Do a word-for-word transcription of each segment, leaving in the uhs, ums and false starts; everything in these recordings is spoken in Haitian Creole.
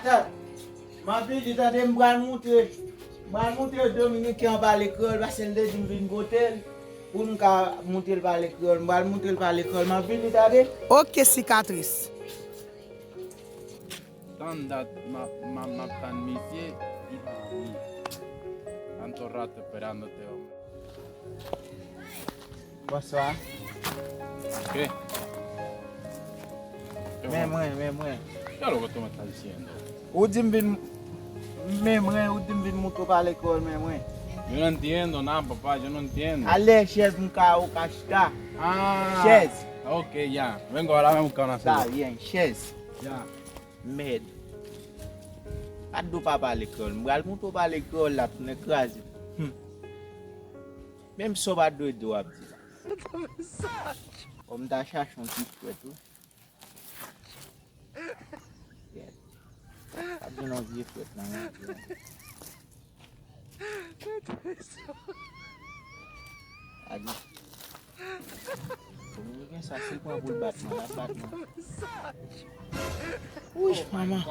M ap vini, tande, m pral moutre. M pral moutre Dominiken an pale kreyòl, paske l te di m vin kote l pou m ka moutre l pale kreyòl. M pral moutre l pale kreyòl. M ap vini, tande. Ok, sikatris. Tann dat m ap, m ap, m ap tann misye, li pa vini. Tanto rato esperándote, hombre. Bonswa. Ok. Men mwen, men mwen. Claro que tú me estás diciendo. Ou di m vin, men mwen, ou di m vin moutre w pale kreyòl, men mwen. Yo no entiendo nada, papá, yo no entiendo. Ale chèz m ka ou ka chita. Ah. Chèz. Ok, ya. Vengo ahora mismo con la. Está bien, chèz. Ya. Mèd. Pa t di w pa pale kreyòl. M pral moutre w pale kreyòl la, tounen kraze. Hmm. Menm sa w pa t dwe di w ap di la. Kòm m ta chache yon ti frèt wi. Yèt. Ap jwenn yon vye frèt nan yon vye. Agi. Dominiken sa, si l pran pou l bat mwen, l ap bat mwen. Wouch, manman.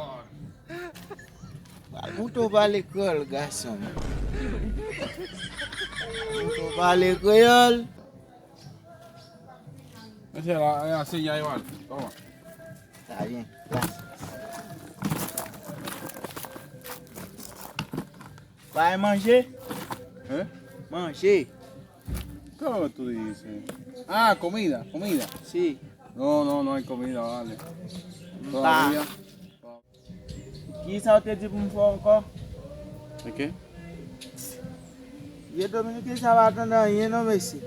Pral moutre w pale kreyòl, gason. Moutre w pale kreyòl. Mesye, la, la, se ya yo al. Kòman? Sa byen. Gras. Bay manje? Hein? Manje. Kòman tou di se? Ah, comida, comida. Si. No, no, no hay comida, vale. Todavía. Kisa w te di pou m fè ankò? Ok. Vye Dominiken sa pa tande anyen non, mesye.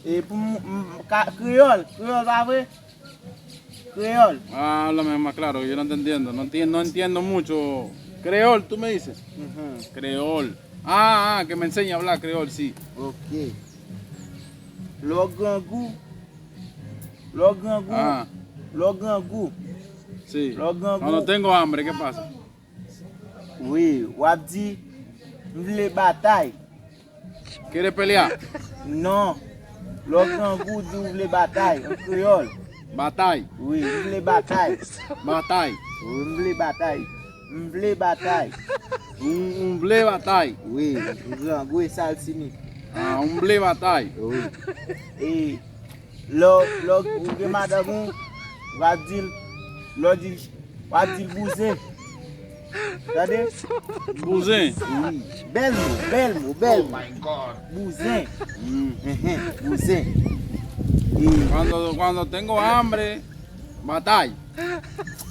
E pou m, m ka, kreyòl, kreyòl pa vre? Kreyòl. Ah, háblame más claro, yo no te entiendo. No enti-, no entiendo mucho. Creol, tú me dices. Mhm. Creol. Ah, ah, que me enseñe a hablar creol, sí. Ok. Lè w grangou, lè w grangou, ah, lè w grangou, sí, lè w grangou. Cuando tengo hambre, ¿qué pasa? Wi, w ap di, "M vle batay." Quiere pelear? Non. Lè w grangou, di w vle batay, an kreyòl. Batay. Wi, m vle batay. Batay. Wi, m vle batay. M vle batay. Un, un vle batay. Wi, m grangou e sa l siyifi. Ah, un vle batay. Wi. E lè w, lè w gen madanm ou, w ap di l, lè w di l, w ap di l bouzen. Tande? Bouzen. Wi. Bèl mo, bèl mo, bèl mo. Oh my God. Bouzen. Mm. Enhen, bouzen. E cuando, cuando tengo hambre, batay.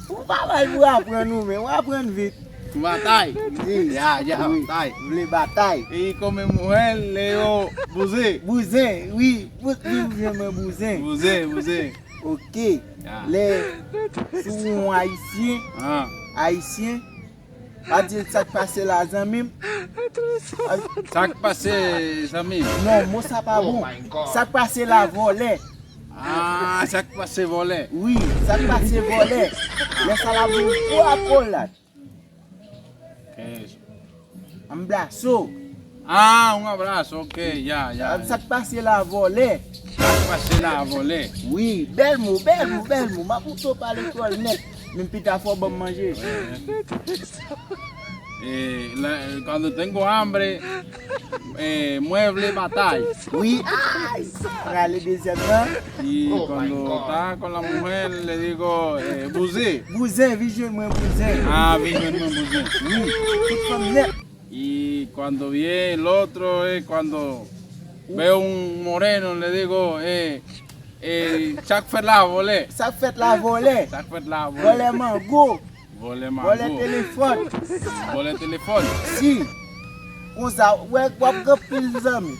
Ou pa bay pou aprann ou, men ou aprann vit. Batay. Wi. Ya, ya, wi. Batay. M vle batay. E come mujer le digo bouzen. Bouzen, wi. Bou-, wi, bouzen, mwen bouzen. Bouzen, bouzen. Ok. Ya. Lè sou yon ayisyen, ah, ayisyen, pa di l sa k pase la, zanmi m. Sa k pase, zanmi m? Non, mo sa pa bon. Oh my God. Sa k pase la, vòlè. Ah, sa k pase vòlè? Wi, sa k pase vòlè? Lè sa l ap yon gwo akolad. Ke eso? Anbraso. Ah, un abrazo, ok, ya, ya. Sa k pase la, vòlè? Sa k pase la, vòlè? Wi, bèl mo, bèl mo, bèl mo. M ap ou to pale kreyòl nèt. Men pita fò ban m manje. Eh, la, cuando tengo hambre, eh, mueble batay. Wi, ay! Prale dezyèm nan. Y cuando está con la mujer, le digo, eh, bouzen. Bouzen, vin jwenn mwen bouzen. Ah, vin jwenn mwen bouzen. Wi, tout fanm nèt. Y cuando viene el otro, eh, cuando veo un moreno, le digo, eh, eh, sa k fèt la, vòlè? Sa k fèt la, vòlè? Sa k fèt la, vòlè? Vòlè mango. Vòlè mango. Vòlè telefòn. Vòlè telefòn. Si. Konsa, w wè, w ap gen pil zanmi.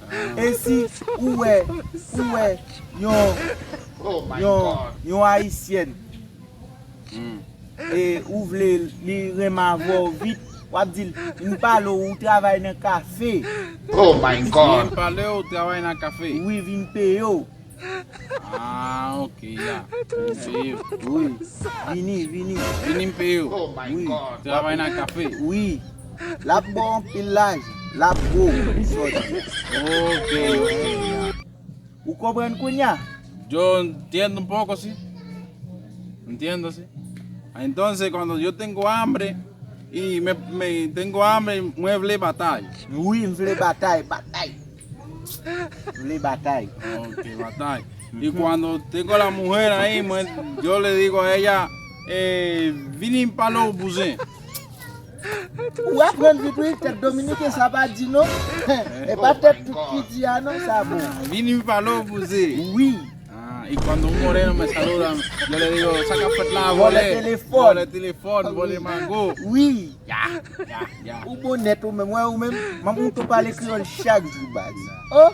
Ah. E si ou wè, ou wè yon, oh my God, yon, yon ayisyèn. Hmm. E ou vle li renmen avè w vit, w ap di l, "M pale w, ou travay nan kafe." Oh my God. Vin pale w, ou travay nan kafe. Wi, vin peye w. Ah, ok, ya. Vin peye w. Wi. Vini, vini. Vini m peye w. Oh my God. Wi. Travay nan kafe. Wi. L ap ba w anpil lajan. L ap gwo. Sòti. Ok, ok, ya. Ou konprann kounye a? Yo entiendo un poco, sí. Entiendo, sí. Entonces, cuando yo tengo hambre, y me, me tengo hambre, mwen vle batay. Wi, m vle batay, batay. M vle batay. Ok, batay. Y cuando tengo la mujer ahí, mwen, yo le digo a ella, eh, vini pa lo bouzen. Ou aprann vit wi, tèt dominiken sa pa di non. E pa tèt tout ki di a non, sa bon. Ah, vini pa lo bouzen. Wi. Ah, y cuando un moreno me saluda, yo le digo, sa k ap fèt la, Vòlè vòlè. Telefòn. Vòlè telefòn, vòlè mango. Wi. Ya, ya, ya. Ou bon nèt ou menm, wè ou menm, manman ou tou pale kreyòl chak jou baz. Oh,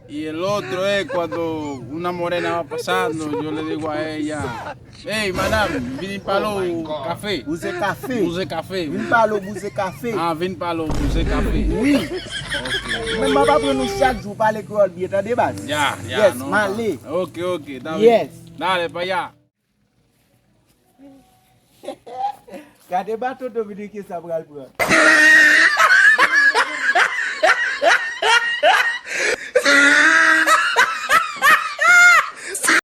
Y el otro es cuando una morena va pasando, yo le digo a ella, hey, madam, vini pa lo kafe. Bouzen kafe. Bouzen kafe. Vin pale w bouzen kafe. Ah, vin pa lo bouzen kafe. Wi. Men m ap aprann ou chak jou pale kreyòl byen, tande baz. Ya, ya, Yes, no, m ale. Ok, ok, está Yes. Bien. Dale, pa allá. Gade baton dominiken sa pral pran.